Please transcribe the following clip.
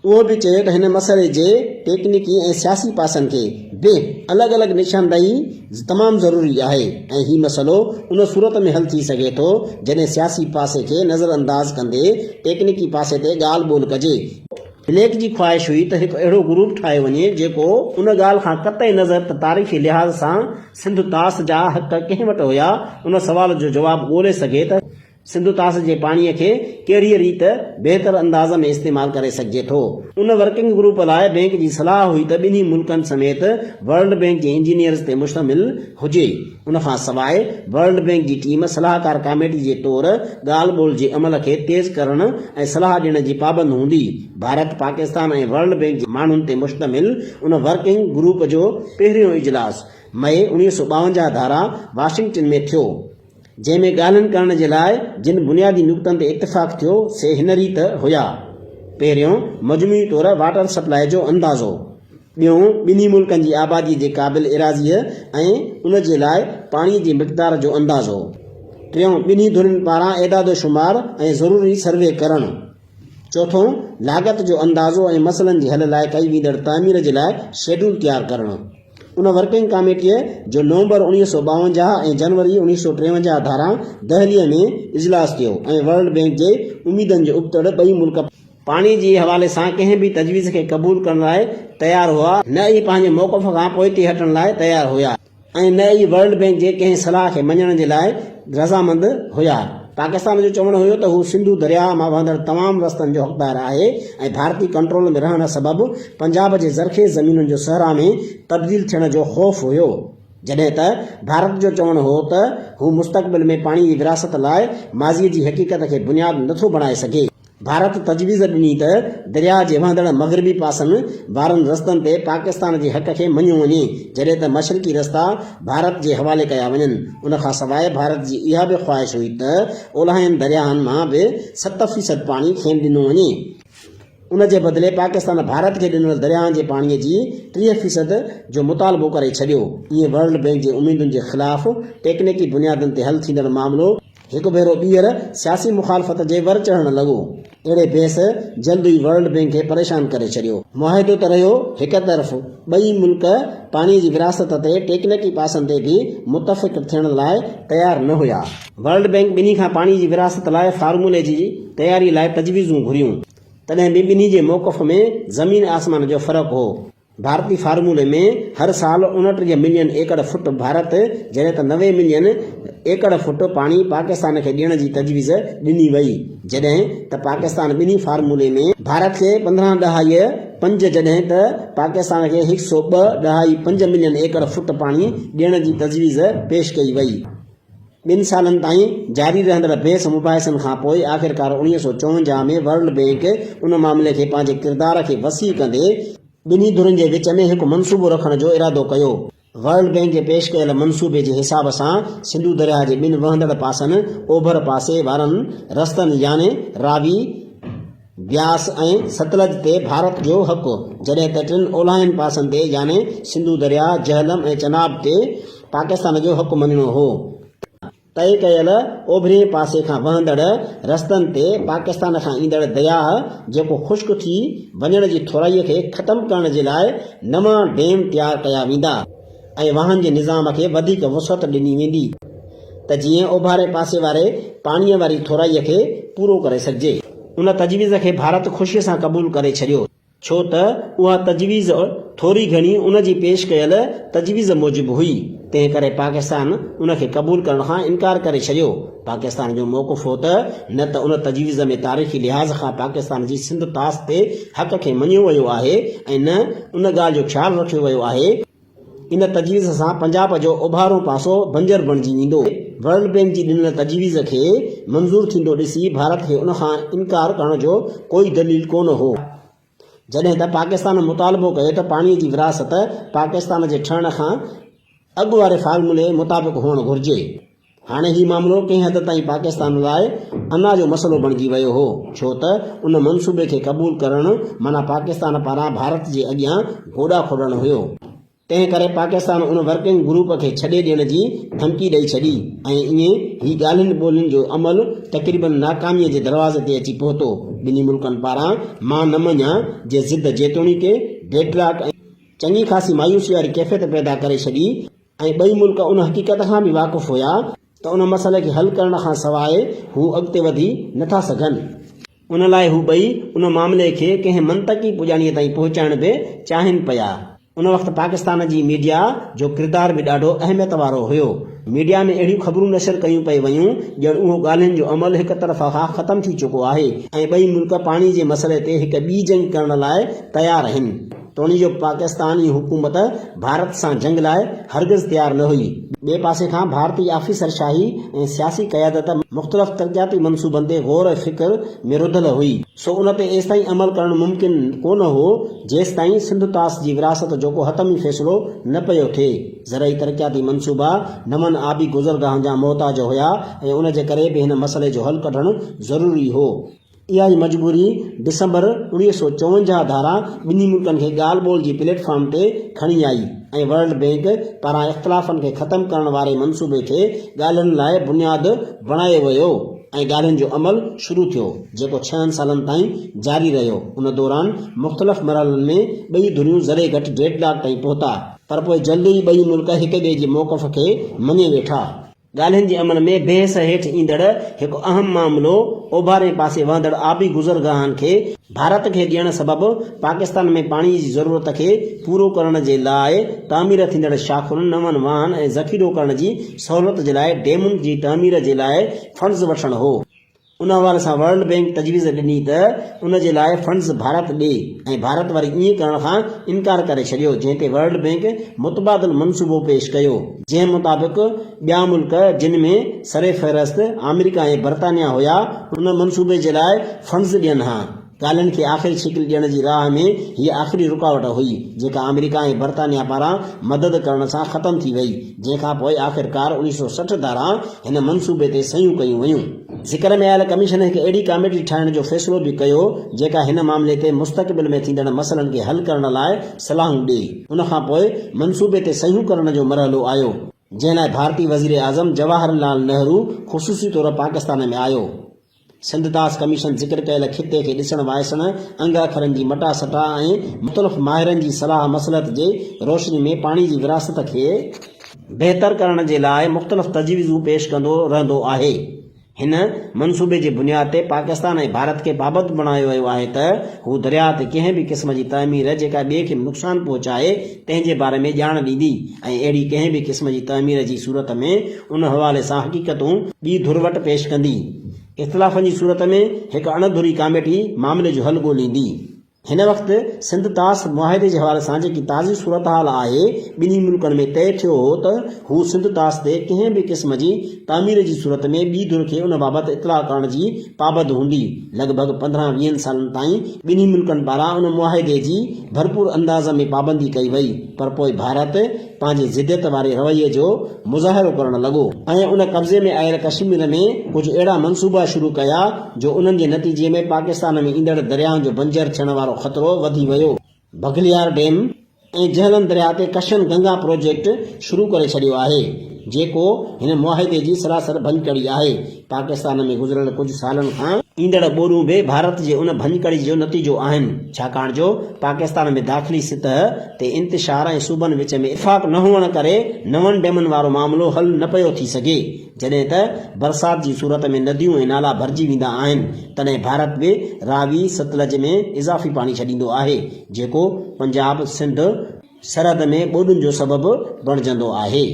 اهو به چيو ته هن مسئلي جي ٽيڪنيڪي ۽ سياسي پاسن کي به الڳ الڳ نشاندهي تمام ضروري آهي ۽ هي مسئلو ان صورت ۾ حل ٿي سگهي ٿو جڏهن سياسي پاسي کي نظرانداز ڪندي ٽيڪنيڪي پاسي تي ڳالهه ٻولهه ڪجي. بليڪ جي خواهش هئي ته هڪ اهڙو گروپ ٺاهيو وڃي جيڪو ان ڳالهه کان قطعي نظر ته تاريخي لحاظ سان سنڌ طاس جا حق ڪنهن وٽ هيا ان سوال جو جواب ڳولي سگهي ته سنڌو طاس جي پاڻيء کي ڪهڙيء ريت بهتر انداز ۾ استعمال ڪري سگهجي ٿو. ان ورڪنگ گروپ لاء بئنڪ جي صلاح هئي ته ٻنهي ملڪن سميت ورلڊ بئنڪ جي انجنيئرز تي مشتمل هجي. ان کان سواء ورلڊ بئنڪ جي ٽيم صلاحڪار ڪاميٽي جي طور ڳالهه ٻولهه جي عمل کي تيز ڪرڻ ۽ صلاح ڏيڻ جي پابند هوندي. ڀارت، پاڪستان ۽ ورلڊ بئنڪ جي ماڻهن تي مشتمل ان ورڪنگ گروپ جو پهريون اجلاس مئي 1952 ڌاران واشنگٽن ۾ ٿيو. جنهن ۾ ڳالهين ڪرڻ جي لاء جن بنيادي نقطن تي اتفاق ٿيو سي هن ريت هيا، پهريون، مجموعي طور واٽر سپلاء جو اندازو، ٻيون، ٻنهي ملڪن جي آباديء جي قابل ايراضيء ۽ ان جي لاء پاڻيء جي مقدار جو اندازو، ٽيون، ٻنهي ڌرين پاران اعداد و شمار ۽ ضروري سروي ڪرڻ، چوٿون، لاڳت جو اندازو ۽ مسئلن جي حل لاء ڪئي ويندڙ تعمير جي لاء شيڊول تيار ڪرڻ. ان ورڪنگ ڪاميٽيء جو نومبر 1952 ۽ جنوري 1953 ڌاران دهليء ۾ اجلاس ٿيو ۽ ورلڊ بئنڪ جي اميدن جي ابتڙ ٻئي ملڪ پاڻي جي حوالي سان ڪنهن به تجويز کي قبول ڪرڻ لاء تيار هئا، نه ئي پنهنجي موقف کان پوئتي هٽڻ لاء تيار هيا. ۽ نه ئي ورلڊ بئنڪ جي ڪنهن صلاح کي مڃڻ جي لاء رضامند هيا. پاڪستان جو چوڻ هيو ته هو سنڌو درياهه مان وهندڙ تمام رستن جو حقدار آهي ۽ ڀارتي ڪنٽرول ۾ رهڻ سبب پنجاب جي زرخيز زمينن جو صحرا ۾ تبديل ٿيڻ جو خوف هيو. جڏهن ته ڀارت جو چوڻ هو ته هو مستقبل ۾ پاڻي جي ورهاست لاء ماضي جي حقيقت کي بنياد نٿو بڻائي سگهي. ڀارت تجويز ڏني ته درياهه جي وهندڙ مغربي پاسن وارن رستن تي پاڪستان جي حق کي مڃيو وڃي، جڏهن ته مشرقي رستا ڀارت جي حوالي ڪيا وڃن. ان کان سواء ڀارت جي اها به خواهش هئي ته اولاهين درياهن مان به ست فيصد پاڻي کين ڏنو وڃي. ان جي بدلي پاڪستان ڀارت کي ڏنل درياهن جي پاڻي جي 30 فيصد جو مطالبو ڪري ڇڏيو. ائين ورلڊ بئنڪ جي اميدن جي خلاف ٽيڪنيڪي بنيادن تي حل ٿيندڙ معاملو هڪ ڀيرو ٻيهر سياسي مخالفت جي ور چڙهڻ لڳو. اهڙي بحث جلد ئي ورلڊ بئنڪ کي پريشان ڪري ڇڏيو. معاهدو ته رهيو هڪ طرف، ٻئي ملڪ پاڻي جي ورهاست تي ٽيڪنڪي پاسن تي به متفق ٿيڻ لاء تيار نه هيا. ورلڊ بئنڪ ٻنهي کان پاڻي جي ورهاست لاء فارمولي جي تياري لاء تجويزون گهريون، تڏهن به ٻنهي جي موقف ۾ زمين آسمان جو فرق هو. ڀارتي فارمولي ۾ هر سال 29 ملين ايڪڙ فٽ ڀارت جڏهن ته 90 ملين ايڪڙ فٽ پاڻي پاڪستان کي ڏيڻ جي تجويز ڏني وئي جڏهن ته پاڪستان ٻنهي فارمولي ۾ ڀارت کي پندرهن ڏهائي پنج جڏهن ته پاڪستان کي هڪ سئو ٻه ڏهائي پنج ملين ايڪڙ فٽ پاڻي ڏيڻ جي تجويز پيش ڪئي وئي. ٻن سالن تائين جاري رهندڙ بحث مباحثن کان پوء آخرڪار 1954 ۾ ورلڊ بئنڪ ان معاملي کي پنهنجي ڪردار کي وسيع ڪندي ٻنهي ڌرين جي وچ ۾ هڪ منصوبو رکڻ جو ارادو ڪيو. ورلڊ بئنڪ جي پيش ڪيل منصوبي جي حساب سان سنڌو درياهه جي ٻن وهندڙ پاسن اوڀر پاسي وارن رستن يعني راوي، بياس ۽ ستلج تي ڀارت جو حق، جڏهن ته ٽن اولاهين پاسن تي يعني سنڌو درياهه، جهلم ۽ چناب تي پاڪستان جو حق مڃڻو هو. طئي ڪيل اوڀرئين پاسي کان وهندڙ رستن تي پاڪستان کان ايندڙ درياهه جيڪو خشڪ ٿي وڃڻ جي ٿورائيء کي ختم ڪرڻ جي لاء نوان ڊيم تيار ڪيا ويندا. ۽ واهن جي نظام کي وڌيڪ وسعت ڏني ويندي ته جيئن اوڀارين پاسي واري پاڻيء واري ٿورائيء کي پورو ڪري سگهجي. ان تجويز کي ڀارت خوشيء سان قبول ڪري ڇڏيو، ڇو ته اها تجويز ٿوري گهڻي ان جي پيش ڪيل تجويز موجب هئي، تنهن ڪري پاڪستان ان کي قبول ڪرڻ کان انڪار ڪري ڇڏيو. پاڪستان جو موقف هو ته نه ته ان تجويز ۾ تاريخي لحاظ کان پاڪستان جي سنڌ طاس تي حق کي مڃيو ويو آهي ۽ نه ان ڳالهه جو خيال رکيو ويو آهي ان تجويز سان پنجاب جو اوڀارون پاسو بنجر بڻجي ويندو. ورلڊ بئنڪ جي ڏنل تجويز کي منظور ٿيندو ڏسي ڀارت کي ان کان انڪار ڪرڻ جو ڪوئي دليل ڪونه هو. جڏهن ته پاڪستان مطالبو ڪيو ته پاڻي جي ورهاست پاڪستان جي ٺهڻ کان اڳ واري فارمولي مطابق هئڻ گهرجي. هاڻي هي معاملو ڪنهن حد تائين پاڪستان لاء انا جو مسئلو بڻجي ويو هو، ڇو ته ان منصوبي کي قبول ڪرڻ معنيٰ پاڪستان پاران ڀارت جي اڳيان گوڏا کوڙڻ هيو. تنهن ڪري پاڪستان ان ورڪنگ گروپ کي ڇڏي ڏيڻ جي ڌمڪي ڏئي ڇڏي ۽ ائين هي ڳالهين ٻولهين جو عمل تقريبن ناڪاميء جي دروازي تي اچي پهتو. ٻنهي ملڪن پاران مان نه مڃان جي ضد جيتوڻيڪ ڊيڊ لاڪ ۽ چڱي خاصي مايوسي واري ڪيفيت پيدا ڪري ڇڏي ۽ ٻئي ملڪ ان حقيقت کان به واقف هيا ته ان مسئلي کي حل ڪرڻ کان سواء هو اڳتي وڌي نه ٿا سگهن. ان لاء هو ٻئي ان معاملي کي ڪنهن منطقي پڄاڻيء تائين پهچائڻ به چاهين پيا. ان وقت پاڪستان جي ميڊيا جو ڪردار به ڏاڍو اهميت وارو هيو. ميڊيا ۾ اهڙيون خبرون نشر ڪيون پئي ويون ڄڻ اهو ڳالهين جو عمل هڪ طرف کان ختم ٿي چڪو آهي ۽ ٻئي ملڪ پاڻي جي مسئلي تي هڪ ٻي جنگ ڪرڻ لاء تيار آهن. توڻي جو پاڪستاني حڪومت ڀارت سان جنگ لاء هرگز تيار نه هئي. ٻئي پاسي کان ڀارتي آفيسر شاهي ۽ سياسي قيادت مختلف ترقياتي منصوبن تي غور ۽ فڪر ۾ رڌل هئي، سو ان تي ايستائين عمل ڪرڻ ممڪن ڪونه هو، جيستائين سنڌ طاس جي ورهاست جو ڪو حتمي فيصلو نه پيو ٿئي. زرعي ترقياتي منصوبا نون آبي گذرگاهن جا محتاج هيا ۽ ان جي ڪري به هن مسئلي جو حل ڪڍڻ ضروري هو. اها ئي مجبوري ڊسمبر 1954 ڌاران ٻنهي ملڪن کي ڳالهه ٻولهه جي پليٽ فارم تي کڻي آئي ۽ ورلڊ بئنڪ پاران اختلافن کي ختم ڪرڻ واري منصوبي کي ڳالهين لاء بنياد بڻايو ويو ۽ ڳالهين جو عمل شروع ٿيو جيڪو ڇهن سالن تائين جاري رهيو. ان دوران مختلف مرحلن ۾ ٻئي ڌريون ذري گهٽ ڊيڊ لاڪ تائين پهتا پر پوء جلد ئي ٻئي ملڪ هڪ ٻئي جي موقف کي مڃي ويٺا. ڳالهين جي عمل ۾ بحث هيٺ ايندڙ هڪ اهم معاملو اوڀارين پاسي وهندڙ آبي گذرگاهن کي ڀارت کي ڏيڻ سبب پاڪستان ۾ پاڻي جي ضرورت کي پورو ڪرڻ جي لاء تعمير ٿيندڙ شاخن، نون واهن ۽ ذخيرو ڪرڻ جي سهولت جي لاء ڊيمن جي تعمير جي لاء فنڊز وٺڻ هو. ان حوالي سان ورلڊ بئنڪ تجويز ڏني ته ان جي لاء فنڊز ڀارت ڏي ۽ ڀارت وري ائين ڪرڻ کان انڪار ڪري ڇڏيو جنهن تي ورلڊ بئنڪ متبادل منصوبو پيش ڪيو جنهن مطابق ٻيا ملڪ جن ۾ سرفهرست آمريڪا ۽ برطانيا هيا ان منصوبي جي لاء فنڊز ڏين ها. ڳالهين کي آخري شڪل ڏيڻ جي راهه ۾ هيء آخري رڪاوٽ هئي، جيڪا آمريڪا ۽ برطانيا پاران مدد ڪرڻ سان ختم ٿي وئي، جنهن کان پوء آخرڪار 1960 ڌاران هن منصوبي تي صحيحون ڪيون ويون. ذڪر ۾ آيل ڪميشن هڪ اهڙي ڪاميٽي ٺاهڻ جو فيصلو به ڪيو، جيڪا هن معاملي تي مستقبل ۾ ٿيندڙ مسئلن کي حل ڪرڻ لاء صلاحون ڏئي. ان کان پوء منصوبي تي صحيحون ڪرڻ جو مرحلو آيو، جنهن لاء ڀارتي وزيراعظم جواهر لال نهرو خصوصي طور پاڪستان ۾ آيو. سنڌ طاس ڪميشن ذڪر ڪيل خطي کي ڏسڻ وائسڻ، انگ اکرن جي مٽا سٽا ۽ مختلف ماهرن جي صلاح مصلحت جي روشني ۾ پاڻي جي ورهاست کي بهتر ڪرڻ جي لاء مختلف تجويزون پيش ڪندو رهندو آهي. هن منصوبي جي بنياد تي پاڪستان ۽ ڀارت کي پابند بڻايو ويو آهي ته هو درياهه تي ڪنهن به قسم جي تعمير جيڪا ٻئي کي نقصان پهچائي تنهن جي باري ۾ ڄاڻ ڏيندي ۽ اهڙي ڪنهن به قسم جي تعمير جي صورت ۾ ان حوالي سان حقيقتون ٻي ڌر وٽ پيش ڪندي. اختلافن جي صورت ۾ هڪ اڻ ڌري ڪاميٽي معاملي جو حل ڳوليندي. هن وقت سنڌ طاس معاهدي جي حوالي سان جيڪي تازي صورتحال آهي، ٻنهي ملڪن ۾ طئي ٿيو هو ته هو سنڌ طاس تي ڪنهن به قسم جي تعمير جي صورت ۾ ٻي ڌر کي ان بابت اطلاع ڪرڻ جي پابند هوندي. لڳ ڀڳ پندرهن ويهن سالن تائين ٻنهي ملڪن پاران ان معاهدي جي ڀرپور انداز ۾ پابندي ڪئي وئي پر پوء ڀارت پنهنجي ضديت واري رويي جو مظاهرو ڪرڻ لڳو ۽ ان قبضي ۾ آيل ڪشمير ۾ ڪجهه اهڙا منصوبا شروع ڪيا جو انهن جي نتيجي ۾ پاڪستان ۾ ايندڙ درياهن جو بنجر ٿيڻ وارو خطرو وڌي ويو. بگليار ڊيم ۽ جهلم درياهه تي ڪشن گنگا پروجيڪٽ شروع ڪري ڇڏيو آهي جيڪو هن معاهدي جي سراسر ڀڃڪڙي آهي. پاڪستان ۾ گذريل ڪجهه سالن کان ايندڙ ٻوڏون به ڀارت جي ان ڀڃڪڙي جو نتيجو آهن، ڇاڪاڻ جو پاڪستان ۾ داخلي سطح تي انتشار ۽ صوبن وچ ۾ اتفاق نه هئڻ ڪري نون ڊيمن وارو معاملو حل نه پيو ٿي سگهي. جڏهن ته برسات جي صورت ۾ نديون ۽ نالا ڀرجي ويندا آهن، تڏهن ڀارت به راوي، ستلج ۾ اضافي پاڻي ڇڏيندو آهي، جيڪو پنجاب، سنڌ سرحد ۾ ٻوڏن جو سبب بڻجندو آهي.